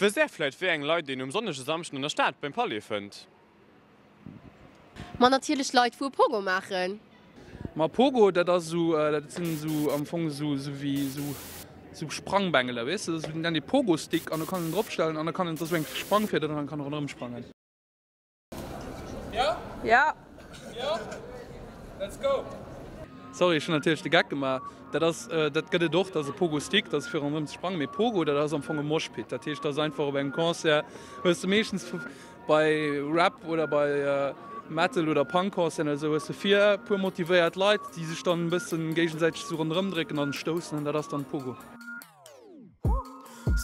Wësst Är vläit wéi eng Leit een um sonnege Samschden an der Stad beim Palais fënnt? Ma natierlech Leit wou e Pogo maachen. Ma Pogo dat ass esou, dat sinn esou am Fong esou esou wéi esou esou Sprangbengele weess de, dat nennt ee Pogo-Stick an do kann een drop stellen an da kann een, dat ass esou eng Sprangfieder dran, kann ronderëm sprangen. Ja? Ja. Ja? Let's go! Sorry, ech hunn natierlech de Geck gemaach. Dat ass, dat gëtt et och, dat ass e Pogo Stick, dat ass fir ronderëm ze sprangen. Mee Pogo, dat ass am Fong e Moshpit. Dat heescht, dat ass einfach op engem Concert, hues de meeschtens bei Rap oder bei Metal oder Punk-Concerten oder esou, hues de vir e puer motivéiert Leit, déi sech dann e bëssen géigesäiteg esou ronderëm drécken an stoussen an dat ass dann Pogo. Ech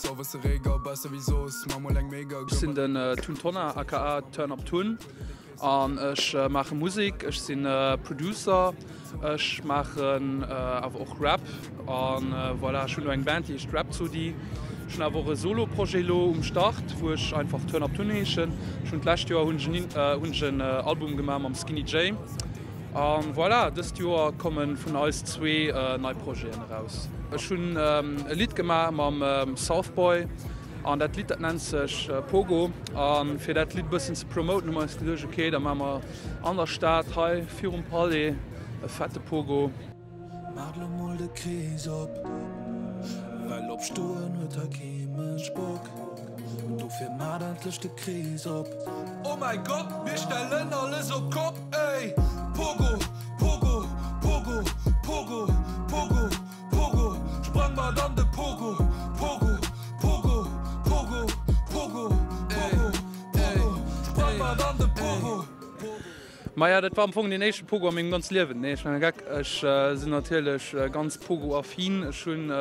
sinn den Tun Tonnar aka Turn Up Tun an ech maache Musek. Ech si Producer, ech maachen awer och Rap an voilà, ech hunn elo eng Band déi heescht Rhapsody. Ech hunn awer och e Solo-Projet elo um Start wou ech einfach Turn Up Tun heeschen. Ech hunn d'lescht Joer hunn ech en Album gemaach mam Skinny Jay. A voilà, dëst Joer komme vun eis zwee nei Projeten eraus. Ech hunn e Lidd gemaach mam Southboy an dat Lidd dat nennt sech Pogo. A fir dat Lidd e bëssen ze promoten hu mer eis geduecht, ok da maache mer an der Stad hei virum Palais e fette Pogo. Maacht lo mol de Krees op, well op Stoen huet hei kee Mënsch Bock. Dofir maacht endlech de Krees op. Oh mäi Gott, mir stellen alles op d'Kopp, ey! Pogo, Pogo, Pogo, Pogo, Pogo, Pogo, sprang mat an de Pogo, Pogo, Pogo, Pogo, Pogo, Pogo, Pogo, sprang mat an de Pogo, Pogo. Maja, dat war am Fong deen éischte Pogo a mengem ganze Liewen. Nee, ech maachen e Geck. Ech sinn natierlech ganz Pogo-affin. Ech hunn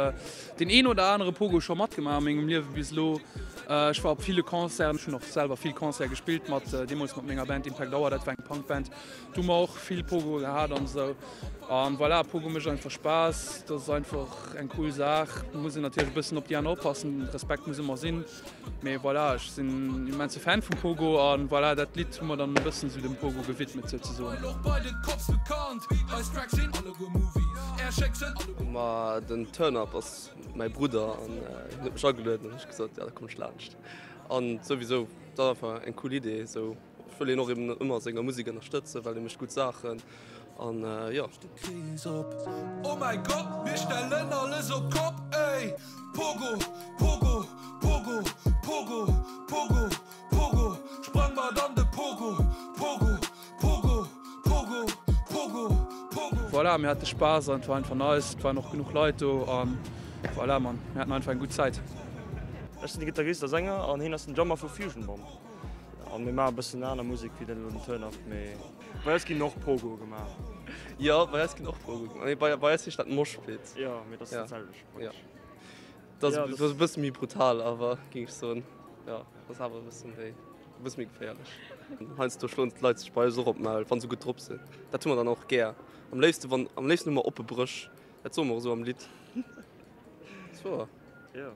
deen een oder anere Pogo scho matgemaach a mengem Liewe bis elo. Ech war op ville Concerten, ech hunn och selwer vill Concerte gespillt mat, deemools mat menger Band Impact Hour, dat war eng Punkband. Do hu mer och vill Pogo gehat an esou. An voilà, Pogo mécht einfach Spaass, dat ass einfach eng cool Saach. Muss een natierlech e bëssen op déi aner oppassen, Respekt muss ëmmer sinn. Mee voilà, ech sinn immense Fan vum Pogo an voilà, dat Lidd hu mer dann e bëssen esou dem Pogo gewidmet souzesoen. Ma den Turnup ass mäi Brudder an hien huet mech agelueden an ech gesot, jo da komm ech laanscht. An souwisou, dat ass einfach eng cool Idee esou. Ech wëll hien och eben ëmmer a senger Musek ënnerstëtzen, well hie mécht gutt Saachen an jo. Oh mäi Gott, mir stellen alles op d'Kopp, ey! Pogo, Pogo, Pogo, Pogo, Pogo, Pogo, sprang mat an de Pogo, Pogo, Pogo, Pogo, Pogo, Pogo. Voilà, mir hate Spaass an et war einfach nice, et waren och genuch Leit do an voilà man, mir haten einfach eng gutt Zäit. Ech sinn de Gittarist a Sänger an hien ass den Drummer vu Fusion Bomb. An mir maache bëssen aner Musek wéi den elo den Turn Up, mee bei eis ginn och Pogo gemaach. Jo, bei eis ginn och Pogo gemaach, mee bei eis heescht dat Moshpit. Jo, mee dat ass dat selwecht praktesch. Dat ass e bësse méi brutal awer, géing ech soen. Jo, dat ass awer e bësse méi, e bësse méi geféierlech. Heiansdo schloen d'Leit sech bei eis och op d'Maul, wa se gutt drop sinn. Dat hu mer dann och gär. Am léifste wann, am léifsten hu mer oppe Bréch. Dat soe mer och esou am Lidd. Ass wouer. Jo.